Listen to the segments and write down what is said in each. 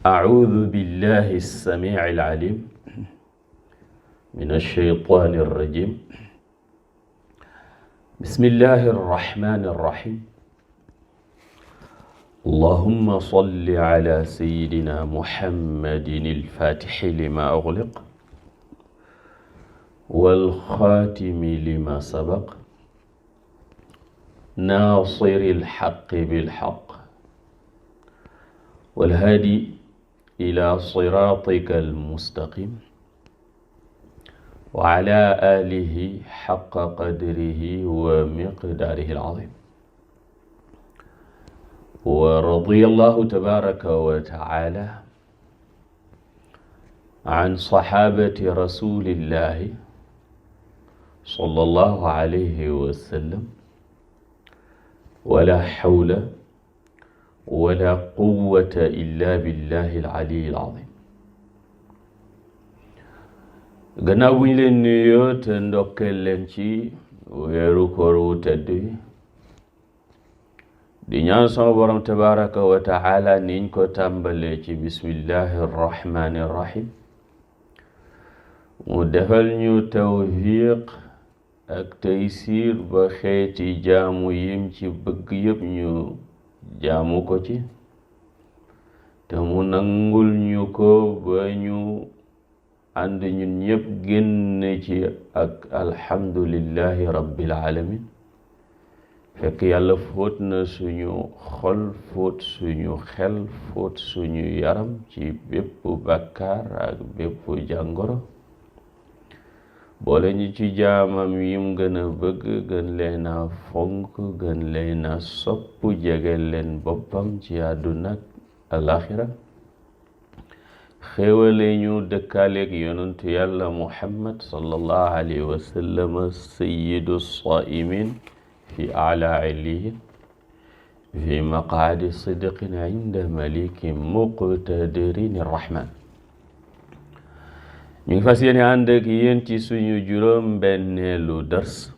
أعوذ بالله السميع العليم من الشيطان الرجيم بسم الله الرحمن الرحيم اللهم صل على سيدنا محمد الفاتح لما أغلق والخاتم لما سبق ناصر الحق بالحق والهادي إلى صراطك المستقيم وعلى آله حق قدره ومقداره العظيم ورضي الله تبارك وتعالى عن صحابة رسول الله صلى الله عليه وسلم ولا حول ولا قوة إلا بالله العلي العظيم gannaaw bu ñu leen nuyoo te ndokkeel leen ci weeru koor wu tedd wi di ñaan sama borom tabaraka wa taala niñ ko tàmbalee ci bismillahi arrahmani irrahim mu defal ñu tawfiq ak taysiir ba xeeti jaamu yim ci bëgg yëpp ñu jaamu ko ci te mu nangul ñu ko ba ñu ànd ñun ñëpp génn ci ak alhamdulillahi rabbil alamin fekk yàlla fóot na suñu xol fóot suñu xel fóot suñu yaram ci bépp bàkkaar ak bépp jàngoro boole ñu ci jaamam yim gën a bëgg gën leen a fonk gën leen a sopp jege leen boppam ci àdduna ak alaxira xéewale ñu dëkkaaleeg yonentu yàlla muhammad sallallahu alayhi wa sallam sayyidu saimin fi ala illiyin fi maqaadi sidqin inda malikin muqtadirin rahman ñu ngi fas yéene ànd ak yéen ci suñu juróom benneelu dars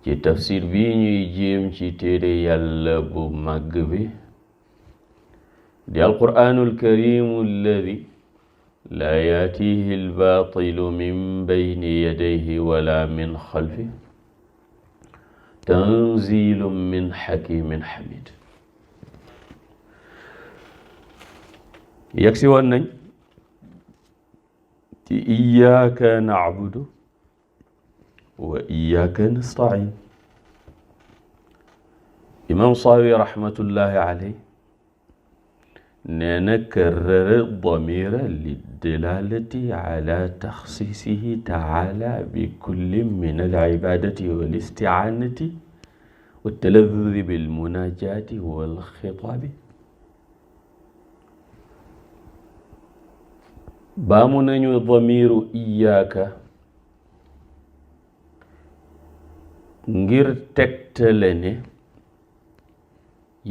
ci tafsir bi ñuy jéem ci téere yàlla bu màgg bi di alquraanul karimu alladi laa yaatihi albaatilu min bayni yadayhi wala min xalfi tanzilun min hakimin hamid yegsi woon nañ ci iyyaka na'budu wa iyyaka nasta'in imam Saawi rahmatullahi alayhi nee na karrara damira liddilalati ala taxsiisihi taala bi kulli min alibadati walistiaanati waltaladudi bilmunajati walxitaabi baamu nañu damiru iyaaka ngir tegtale ne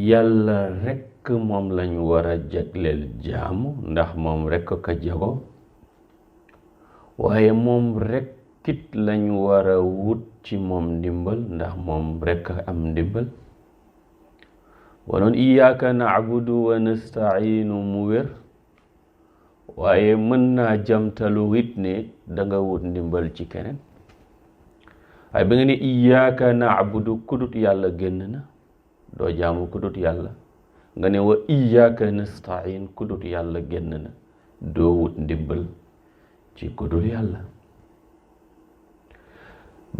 yàlla rekk moom lañu war a jagleel jaamu ndax moom rekk ka jago waaye moom rekkit lañu war a wut ci moom ndimbal ndax moom rekk am ndimbal wanoon iyaaka na'budu wa nasta'iinu mu wér waaye mën naa jamtalu it ne danga wut ndimbal ci keneen waaye ba nga ne iyaaka na'budu kudut yàlla génn na doo jaamu kudut yàlla nga ne wa iyyaka nasta'in kudut yàlla génn na doo wut ndimbal ci kudut yàlla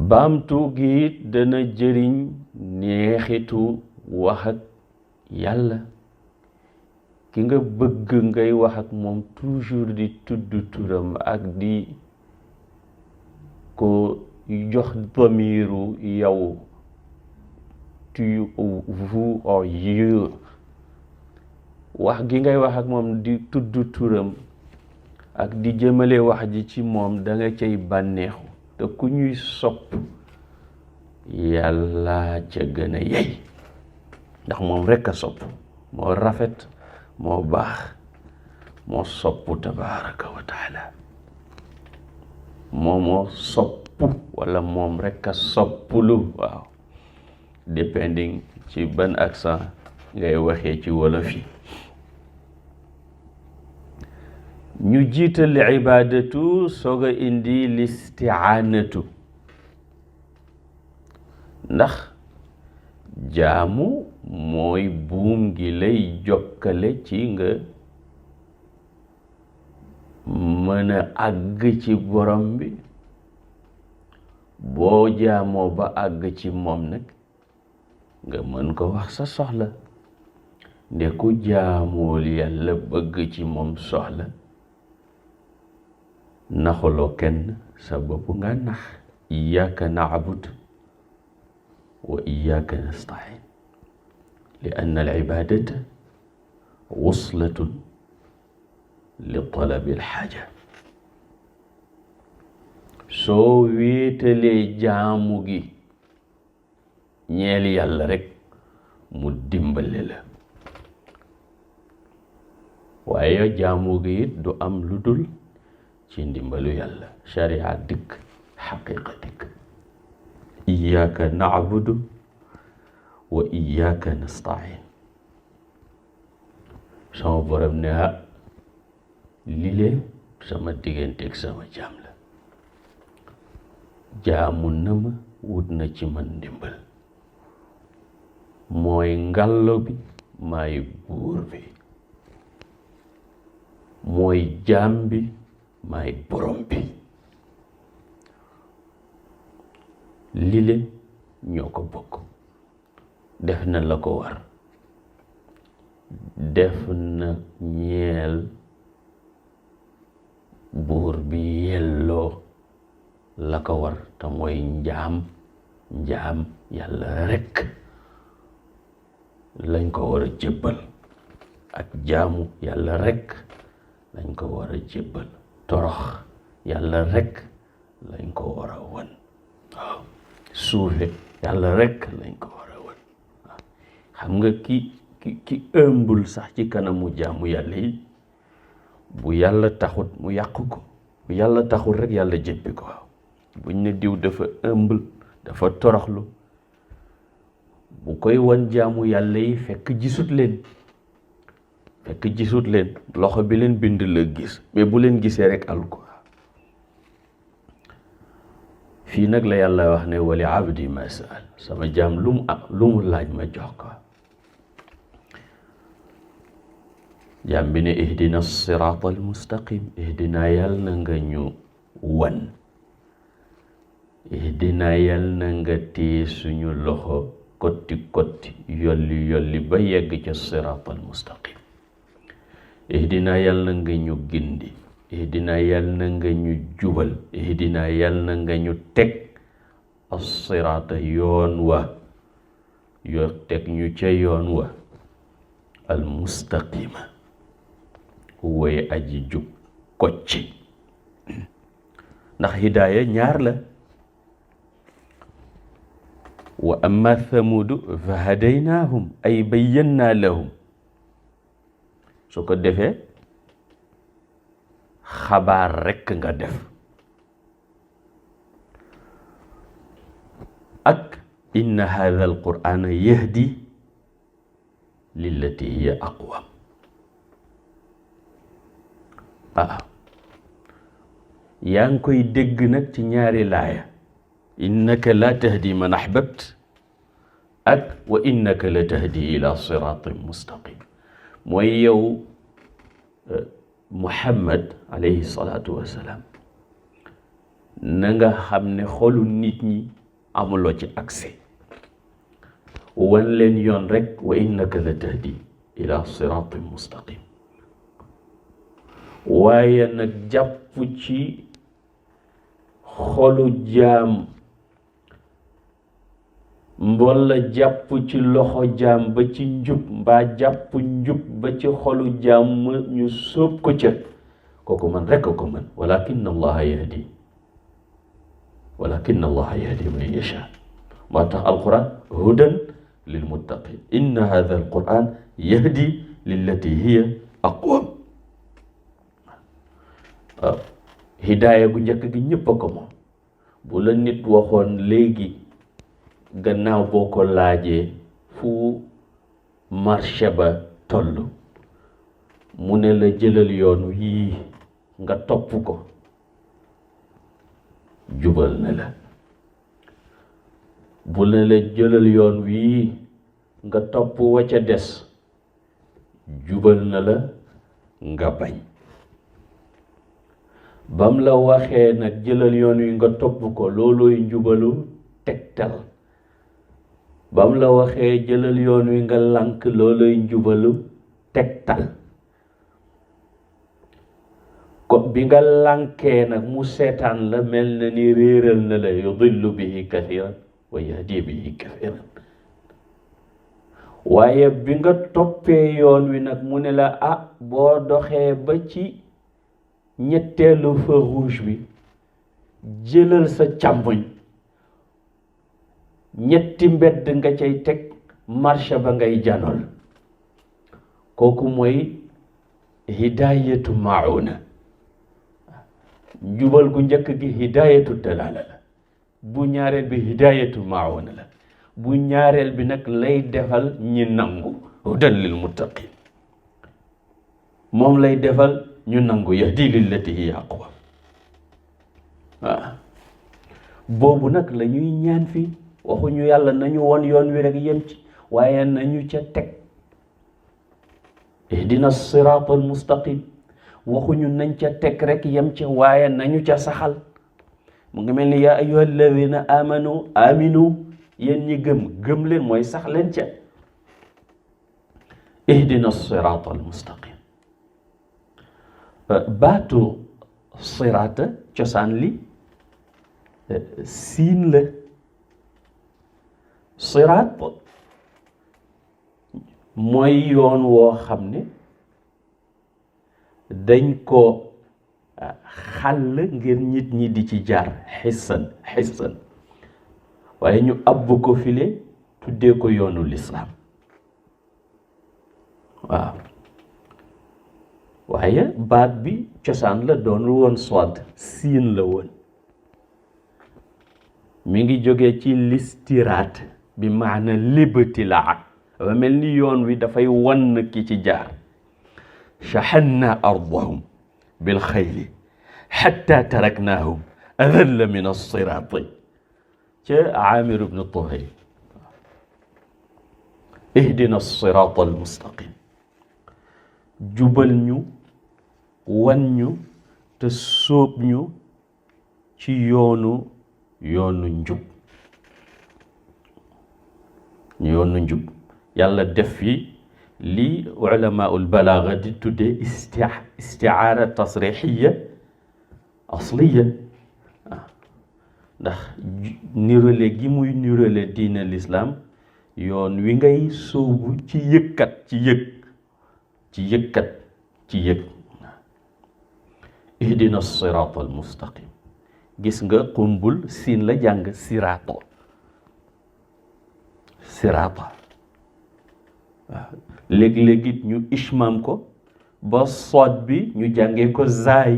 baamtu gi it dana jëriñ neexitu wax ak yàlla ki nga bëgg ngay wax ak moom toujours di tudd turam ak di ko jox damiru yow tu vous or you wax gi ngay wax ak moom di tudd turam ak di jëmale wax ji ci moom da nga cay bànneexu te ku ñuy sopp yàlla ca gën a yey ndax moom rekk a sopp moo rafet moo baax moo sopp tabaraka wa taala moo sopp wala moom rekk a soppulu waaw depending ci ban accent ngay waxee ci wolof yi ñu jiital ibaadatu soog a indi listi'aanatu ndax jaamu mooy buum gi lay jokkale ci nga mën a àgg ci borom bi boo jaamoo ba àgg ci moom nag nga mën ko wax sa soxla nde ku jaamool yàlla bëgg ci moom soxla naxuloo kenn sa bopp nga nax iyyaka na'bud wa iyyaka nasta'in li anna al ibadata wuslatun li talabi al haja soo wéetalee jaamu gi ñeel yàlla rek mu dimbale la waaye jaamu gi it du am lu dul ci ndimbalu yàlla sharia dikk xaqiqa dikk iyyaka na'budu wa iyyaka nasta'in sama borom ne lile sama digganteeg sama jaam la jaamu na ma wut na ci man ndimbal mooy ngallo bi maay buur bi mooy jaam bi maay borom bi lile ñoo ko bokk def na la ko war def na ñeel buur bi yelloo la ko war te mooy njaam yàlla rekk lañ ko war a jébbal ak jaamu yàlla rekk lañ ko war a jébbal torox yàlla rekk lañ ko war a wan waaw suufe yàlla rekk lañ ko war a wan waaw xam nga ki ëmbul sax ci kanamu jaamu yàlla yi bu yàlla taxut mu yàq ko bu yàlla taxut rek yàlla jéppi ko waaw buñ ne diw dafa ëmbul dafa toroxlu bu koy wan jaamu yàlla yi fekk gisut leen loxo bi leen bind la gis mais bu leen gisee rek al ko fii nag la yàlla wax ne wali abdi ma saal sama jaam lu mu laaj ma jox ko jaam bi ne ihdina siraat al mustaqim ihdina yàlla na nga ñu wan ihdina yàlla na nga téye suñu loxo kotti yolli ba yegg ca siraat al mustaqim ihdina yàlla na nga ñu gindi ihdina yàlla na nga ñu jubal ihdina yàlla na nga ñu teg as-siraata yoon wa yoo teg ñu ca yoon wa al mustaqima woy aji jub kocci ndax hidaaya ñaar la wa amma thamudu fa hadaynaahum ay bayyannaa lahum su ko defee xabaar rekk nga def ak inna hadha alqur'ana yahdi lillati hiya aqwam yaa ngi koy dégg nag ci ñaari laaya innaka la tahdi man ahbabt ak wa innaka la tahdi ila siratin mustaqim mooy yow Muhammad alayhi salaatu wassalaam na nga xam ne xolu nit ñi amuloo ci accès wan leen yoon rek wa innaka la tahdi ila siratin mustaqim waaye nag jàpp ci xolu jaam mbolla jàpp ci loxo jaam ba ci njub mbaa jàpp njub ba ci xolu jaam ñu sóob ko ca kooku man rekk ko man walakin allaha yahdi man yasha moo tax alquran hudan lil muttaqin inna hadha alquran yahdi lillati hiya aqwam waaw hidaaya gu njëkk gi ñëpp a ko moom bu la nit waxoon léegi gannaaw boo ko laajee fu marché ba toll mu ne la jëlal yoon wii nga topp ko jubal na la bu la la jëlal yoon wii nga topp wa ca des jubal na la nga bañ bam la waxee nag jëlal yoon wi nga topp ko loolooy njubalu tegtal bam la waxee jëlal yoon wi nga lànk loolooy njubalu tegtal ko bi nga lànkee nag mu seetaan la mel na ni réeral na la yudillu bihi kathiran wa yahdi bihi kathiran waaye bi nga toppee yoon wi nag mu ne la boo doxee ba ci ñetteelu feu rouge bi jëlal sa càmmoñ ñetti mbedd nga cay teg marché ba ngay janool kooku mooy hidayatu mauna njubal gu njëkk gi hidayatu dalala la bu ñaareel bi hidayatu mauna la bu ñaareel bi nag lay defal ñi nangu hudan lil muttaqin moom lay defal ñu nangu yahdi lillati hiya aqwam boobu nag la ñuy ñaan fii waxuñu yàlla nañu won yoon wi rek yem ci waaye nañu ca teg ihdina sirata al mustaqim waxuñu nañ ca teg rek yem ca waaye nañu ca saxal mu ngi mel ni yaa ayyuha alladina aminu yéen ñi gëm leen mooy sax leen ca ihdina sirata al mustaqim baatu sirata cosaan li siin la siraat mooy yoon woo xam ne dañ ko xàll ngir nit ñi di ci jaar xissan waaye ñu abbu ko file tuddee ko yoonu lislaam waaw waaye baat bi cosaan la doonul woon soit siin la woon mi ngi jógee ci listiraat bi maana libtilaa dafa mel ni yoon wi dafay wann ki ci jaar shahanna ardahum bil xayli xatta taraknaahum adalla min alsiraati ca Aamir ibnu Tuhayl ihdina alsiraata almustaqim jubal ñu wan ñu te sóob ñu ci yoonu njub yàlla def fi lii ulamaul balaaga di tuddee istiaara tasrixiya asliya ndax nirale gi muy nirale diine lislaam yoon wi ngay sóobu ci yëg ihdina siraata al mustaqim gis nga xumbul siin la jàng siraata waaw léeg-léeg it ñu ishmaam ko ba soot bi ñu jàngee ko zaay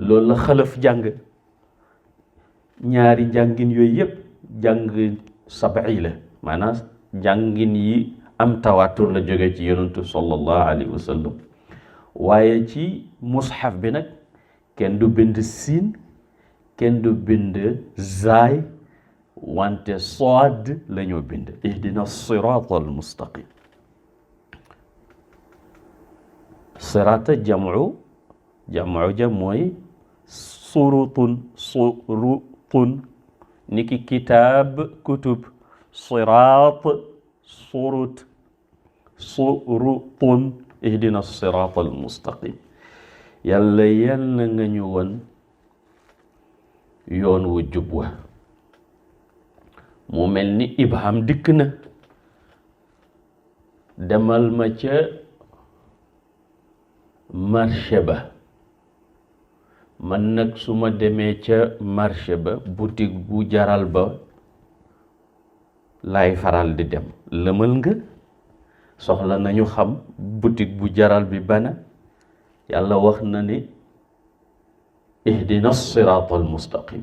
loolu la xalaf jàng ñaari jàngin yooyu yépp jàng sabai la maanaam jàngin yi am tawatur la jóge ci yonentu sallallahu alayhi wa sallam waaye ci mushaf bi nag kenn du bind siin kenn du bind zaay wante sood la ñoo bind ihdina sirata al mustaqim sirata jamu ja mooy surutun niki kitaab kutub sirat surutun ihdina sirata al mustaqim yàlla nga ñu won yoon wu jub wa mu mel ni ibham dikk na demal ma ca marché ba man nag su ma demee ca marché ba boutique bu jaral ba lay faral di dem lëmal nga soxla nañu xam boutique bu jaral bi bana yàlla wax na ni ihdina sirata al mustaqim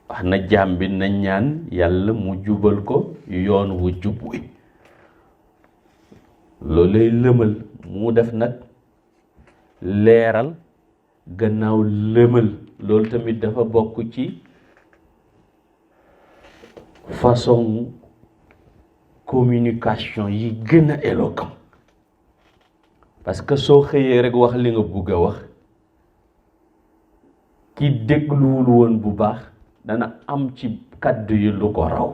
wax na jaam bi na ñaan yàlla mu jubal ko yoon wu jub wi loolay lëmal mu def nag leeral gannaaw lëmal. loolu tamit dafa bokk ci façon communication yi gën a éloquent, parce que soo xëyee rek wax li nga bugg a wax, ki dégluwul woon bu baax dana am ci kàddu yi lu ko raw,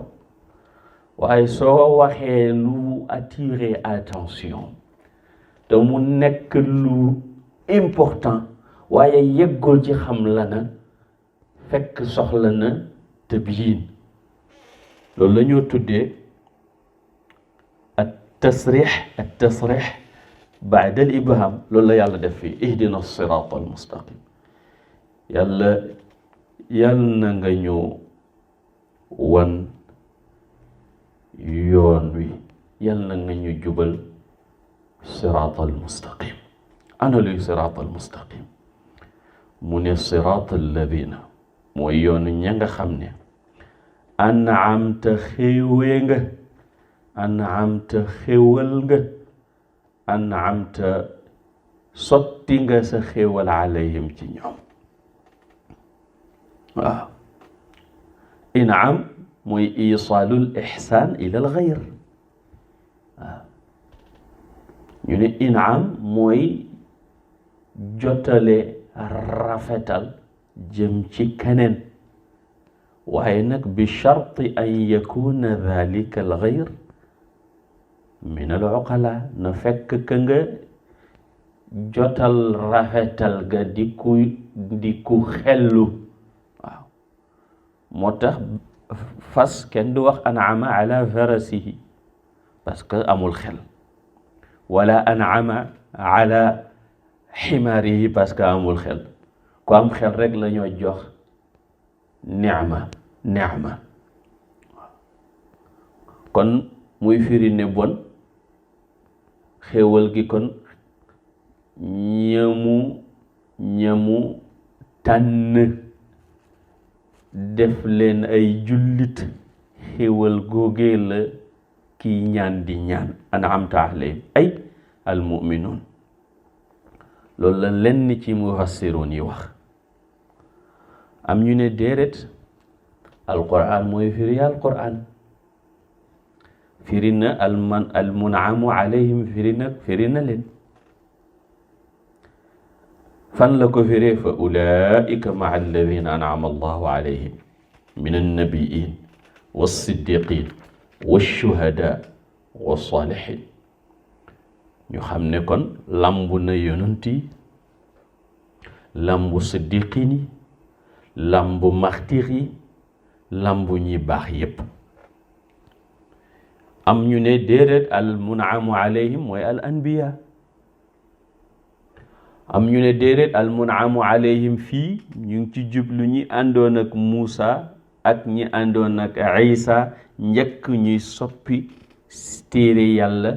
waaye soo waxee lu attirer attention te mu nekk lu important waaye yeggul ci xam la na fekk soxla na tabyin. loolu la ñoo tuddee at tasrix baada al ibham. loolu la yàlla def fii ihdina sirat al mustaqim. yàlla na nga ñu wan yoon wi, yàlla na nga ñu jubal sirat al mustaqim. ana luy sirat al mustaqim? mu ne sirat alladina mooy yoonu ña nga xam ne an'amta xéewee nga, an'amta xéewal nga, an'amta sotti nga sa xéewal alayhim ci ñoom. waaw, in'am mooy isaalul ixsaan ila al xayr. waaw, ñu ne in'am mooy jotale rafetal jëm ci keneen, waaye nag bi sharti an yakuna dhalika al ghayr min al uqala. na fekk ka nga jotal rafetal ga di ku xellu. waaw, moo tax fas kenn du wax an'ama ala farasihi parce que amul xel, wala an'ama ala ximaarihi parce que amul xel. ku am xel rek la ñoo jox neema. kon muy firi ne bon xéewal gi kon ñamu tànn def leen ay jullit, xéewal googee la kiy ñaan di ñaan. an'amta alayhim ay almuminuun. loolu la lenn ci mufassiroon yi wax. am ñu ne déedéet, alquran mooy firi alquran. firi na almun'amu alayhim, firi na leen. fan la ko firee? fa ulaika maa alladina an'ama allahu alayhim min annabiyin wassiddiqin washuhada wassalihin. ñu xam ne kon lambu na yonent yi, lambu siddiqin yi, lambu maxtiir yi, lambu ñi baax yépp. am ñu ne déedéet, al mun'amu alayhim mooy al anbiya. am ñu ne déedéet, al mun'amu alayhim fii ñu ngi ci jublu ñi àndoon ak Muusa ak ñi àndoon ak Isa njëkk ñuy soppi téere yàlla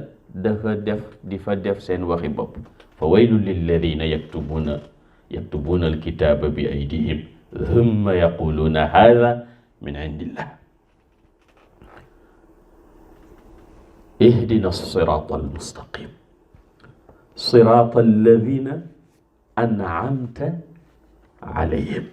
di fa def seen waxi bopp. fa waylun lilladina yaktubuna alkitaba bi aydihim thumma yaquluna hadha min indillah. ihdina sirata almustaqim sirata alladina an'amta alayhim.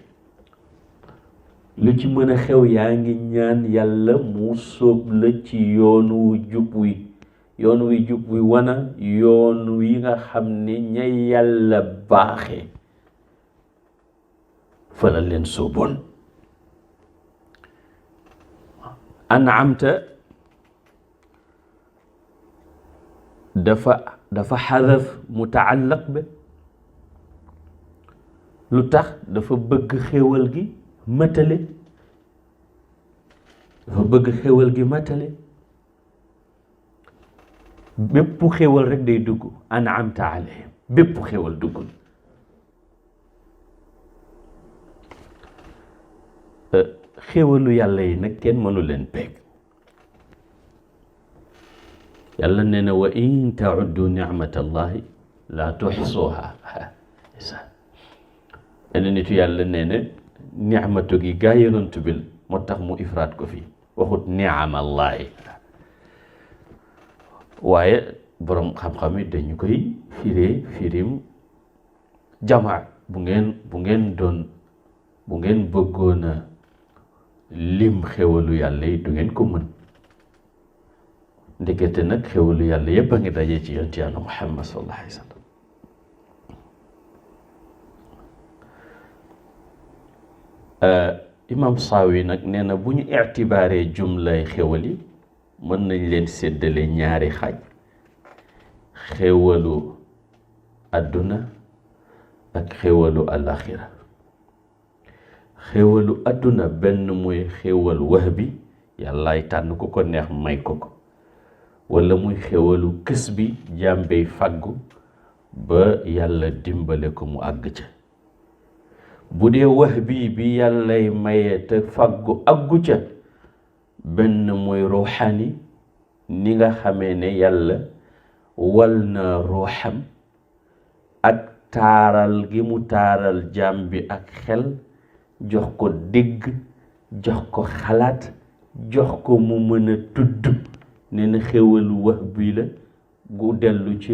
lu ci mën a xew yaa ngi ñaan yàlla mu sóob la ci yoon wu jub wi wana yoon wi nga xam ne ña yàlla baaxe fa la leen sóoboon. an'amta dafa xadaf mutaallaq be. lu tax? dafa bëgg xéewal gi matale. bépp xéewal rek day dugg. an'amta alayhim, bépp xéewal duggul. xéewalu yàlla yi nag kenn mënu leen peeg. yàlla nee na wa in ta'uddu ni'matallahi la tuhsuha. ene nitu yàlla nee na ni'matu gi gaa yonent bi moo tax mu ifraat ko fii, waxut ni'amallahi. waaye borom xam-xam yi dañu koy firim jamaa bu ngeen bëggoon a lim xéwalu yàlla yi du ngeen ko mën. ndekete nag xéwalu yàlla yépp a ngi daje ci yonent yàlla Muhammad sallallahu alayhi wa sallam. imam Saawi nag nee na bu ñu ictibaaree jumlay xéwal yi mën nañ leen séddale ñaari xaaj: xéwalu àdduna ak xéwalu àllaaxira. xéwalu àdduna benn muy xéwal wahbi, yàllaay tànn ku ko neex may ko ko, wala muy xéwalu kës bi jàmbey fàggu ba yàlla dimbale ko mu àgg ca. bu dee wahbi bi yàllay maye te fàggu àggu ca, benn mooy ruuxaani, ni nga xamee ne yàlla wal na ruuxam ak taaral gi mu taaral jaam bi ak xel, jox ko dégg, jox ko xalaat, jox ko mu mën a tudd. nee na xéwalu wahbi la gu dellu ci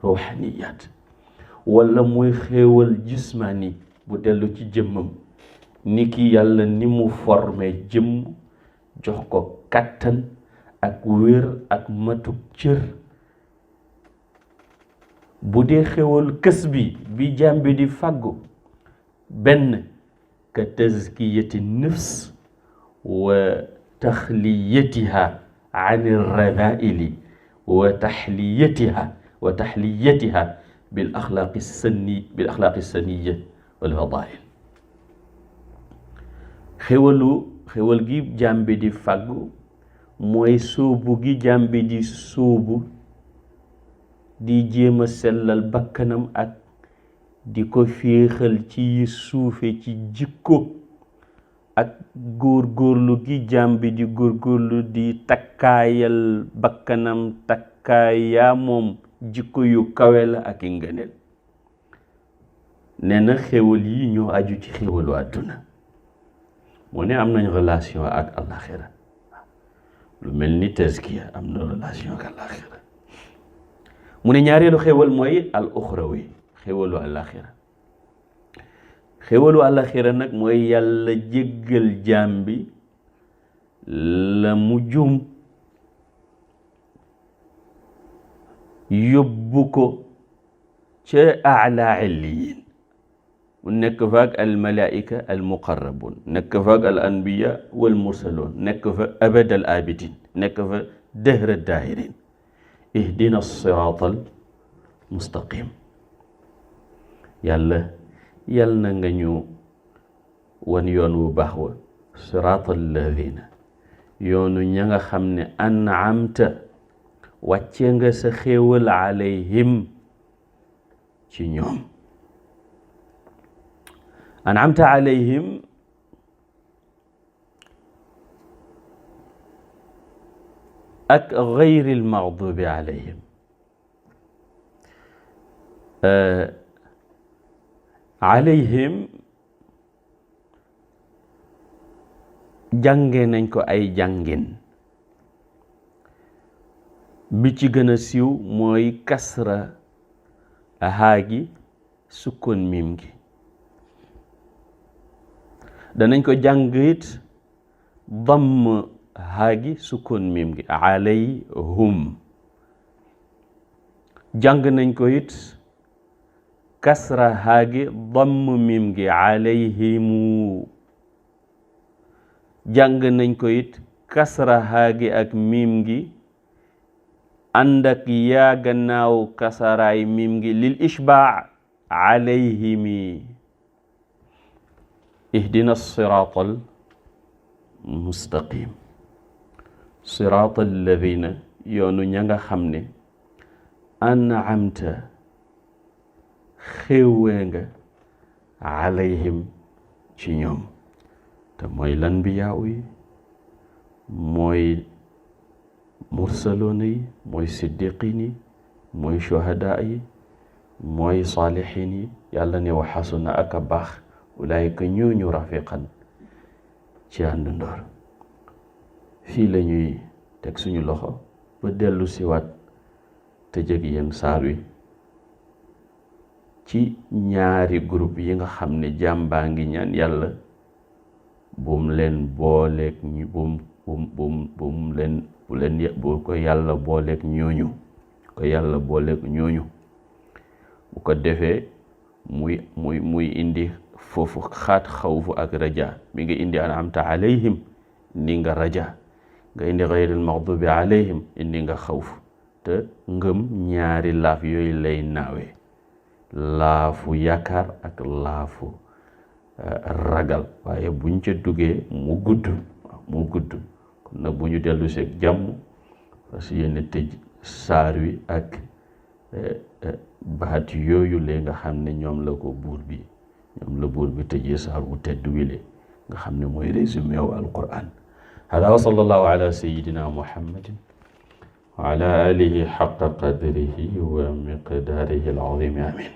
ruuxaniyaat wala muy xéewal jismaani bu dellu ci jëmmam, ni ki yàlla ni mu formé jëmm, jox ko kàttan ak wér ak matuk cër. bu dee xéewal kës bi jaam bi di fàggu, benn ka tazkiyati nafs wa taxliyatiha an irradaili wa taxliyatiha bil axlaaqi saniya wal fadail. xéwal gi jaam bi di fàggu mooy sóobu gi jaam bi di sóobu di jéem a sellal bakkanam ak di ko féexal ci yi suufe ci jikko, ak góorgóorlu gi jaam bi di góorgóorlu di takkaayal bakkanam takkaayaa moom jikko yu kawe la ak i ngëneel. nee na xéwal yi ñoo aju ci xéwalu àdduna. mu ne am nañ relation ak àllaaxira, lu mel ni tazkiya am na relation ak àllaaxira. mu ne ñaareelu xéwal mooy al uxrawi, xéwalu àllaaxira. xéwalu àllaaxira nag mooy yàlla jéggal jaam bi la mu juum, yóbbu ko ca a'laa illiyin, mu nekk faak al malaika al muqarrabun, nekk faak al anbiya wal mursalun, nekk fa abad al abidin, nekk fa dahra daahirin. ihdina siraatal mustaqim. yàlla na nga ñu wan yoon wu baax wa, siraatal ladina, yoonu ña nga xam ne an'amta wàcce nga sa xéewal alayhim ci ñoom. an'amta alayhim ak gayril maxdubi alayhim. alayhim jànge nañ ko ay jàngin, bi ci gën a siiw mooy kasra haa gi sukkoon miim gi. danañ ko jàng it damm haa gi sukkoon miim gi, alayhum. jàng nañ ko it kasra haa gi damm miim gi, alayhimu. jàng nañ ko it kasra haa gi ak miim gi ànd ak yaa gannaaw kasaraay miim gi, lil ishbaa, alayhimi. ihdina siraatal mustaqim. siraatal ladina, yoonu ña nga xam ne an'amta xéewee nga alayhim ci ñoom, te mooy lanbiyaa yi, mooy mursaloon yi, mooy siddiqin yi, mooy shuhadaa yi, mooy saalihin yi. yàlla ne wa xasuna ak a baax ulaayika ñooñu rafiqan ci àndandoor. fii la ñuy teg suñu loxo ba dellu siwaat te jëg yéen saar wi ci ñaari groupe yi nga xam ne jaam baa ngi ñaan yàlla bum leen booleeg ñu bu ko yàlla booleeg ñooñu bu ko defee muy indi foofu xaat xawfu ak raja mi nga indi an'amta alayhim indi nga raja nga indi gayril maxdubi alayhim indi nga xawfu te ngëm ñaari laaf yooyu lay naawee laafu yaakaar ak laafu ragal waaye buñ ca duggee mu gudd kon nag bu ñu dellu seeg jàmm parce que yéen tëj saar wi ak baat yooyu lee nga xam ne ñoom la buur bi tëjee saar bu tedd wile nga xam ne mooy résumé wu alquran hada wa sallallahu ala sayidina muhammadin wa ala alihi xaqa qadrihi wa miqdaarihi al azim amin